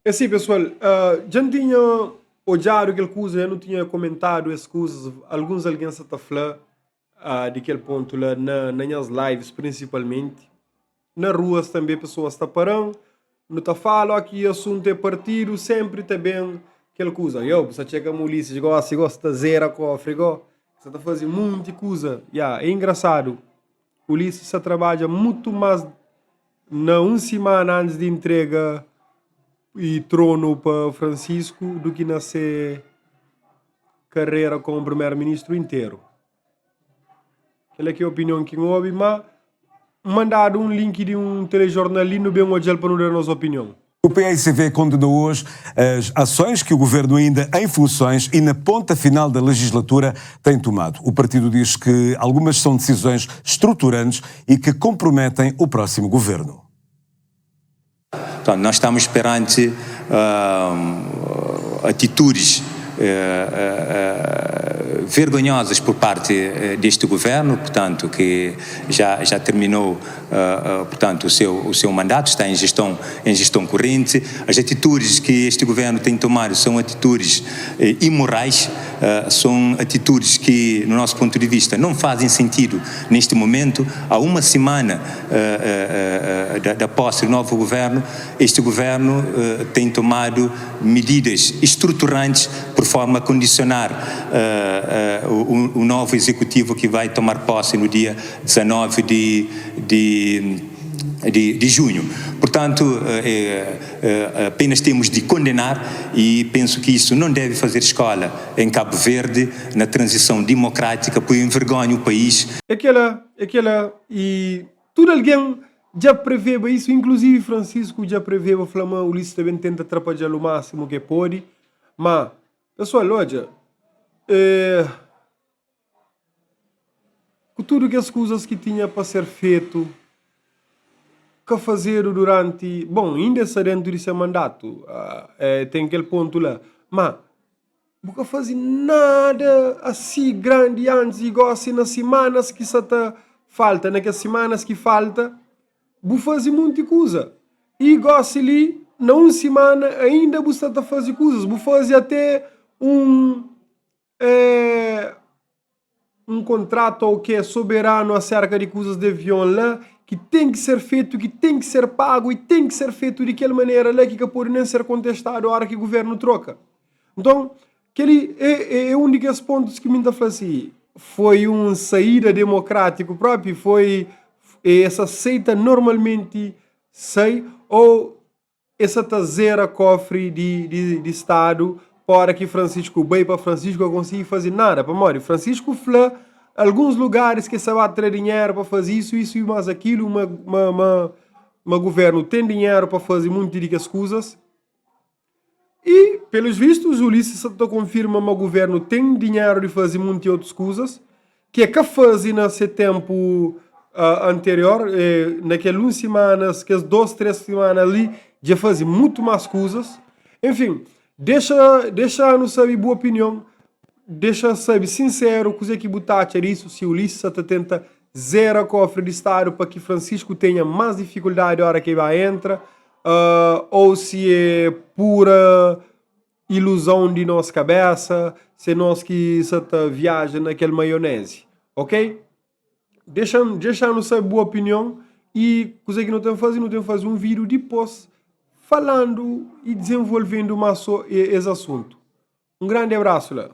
É si pesoal, dja N tinha odjadu kel kuza, dja nu tinha komentadu es kuzas, alguns algen sa ta fla di kel pontu la na na nhas lives prinsipalmenti, na ruas tanbe pesoas ta para-m, nu ta fala ó ki asuntu é partidu, senpri ta ben kel kuza, yo bu sa txeka ma Ulisses gosi go sta zera kofri go, sa ta faze munti kuza, ya é engrasadu, Ulisses sa trabadja mutu más Na un simana antis di intrega e tronu pa Francisco du ki na se karera komu primeru-ministru interu. Kel-la ki é opinion ki N obi, ma N mandadu un link di un telejornal li, nu ben odja-l pa nu da nos opinion. O paicv condenou hoje as ações que o governo ainda em funções e na ponta final da legislatura tem tomado. O partido diz que algumas são decisões estruturantes e que comprometem o próximo governo. Portanto, nós estamos perante uh, atitudes uh, uh, vergonhosas por parte deste governo, portanto, que já, já terminou portanto, o seu, o seu mandato, está em gestão, em gestão corrente. As atitudes que este governo tem tomado são atitudes eh, imorais, são atitudes que, no nosso ponto de vista, não fazem sentido neste momento. Há uma semana da, da posse do novo governo, este governo tem tomado medidas estruturantes por forma a condicionar o, o novo executivo que vai tomar posse no dia 19 de, de, de, de junho. Portanto, eh, eh, apenas temos de condenar e penso que isso não deve fazer escola em Cabo Verde, na transição democrática, pois envergonha o país. É kel-la, é kel-la, i tudu algen dja preveba isu, inkluzivi Francisco dja preveba, fla ma Ulisses ta ben tenta trapadja-l u másimu ki e pode. Má, pesoal, odja, eh. Ku tudu kes kuzas ki tinha pa ser fetu, ka fazedu duranti, bon, inda es sta dentu di se mandatu, ten kel pontu la, ma bu ka faze nada asi grandi antis i gosi na simanas ki sa ta falta, na kes simanas ki falta, bu faze munti kuza. I gosi li, na un simana, ainda bu sta ta faze kuzas, bu faze ate un É un kontratu ou ke soberanu aserka di kuzas di avion la ki ten ki ser fetu, ki ten ki ser pagu i ten ki ser fetu di kel manera la ki ka pode nen ser kontestadu ora ki guvernu troka. Nton, kel-li é un di kes pontus ki mi N ta fla si, foi un saída demokratiku propi, foi es aseita normalmenti sai ou Es sa ta zera kofri di di stadu pa ora ki Francisco bai pa Francisco ka konsigi fazi nada pamodi Francisco fla alguns lugaris ki es sa ba tra dinheru pa fazi isu isu i mas akilu ma ma ma ma guvernu ten dinheru pa fazi munti di kes kuzas i pelos vistus Ulisses sa ta konfirma ma guvernu ten dinheru di fazi munti otus kuzas Ki e ka faze na se tenpu anterior, na kel un simanas, kes dos, tres simana li, dja faze mutu mas kuzas. Enfin, dexa dexa-nu sabe bu opinion, dexa sabe sinseru kuze ki bu ta atxa disu, si Ulisses sa ta tenta zera kofri di stadu pa ki Francisco tenha mas difikuldadi ora ki e ba entra, ou si e pura iluzon di nos kabesa, se nos ki sa ta viaja na kel maionezi. Ok? Dexa-nu dexa sabe bu opinion i kuzê ki nu ten faze, nu ten faze un vídiu dipôs falandu i dizenvolvendu más so es asuntu. Un grandi abrasu la!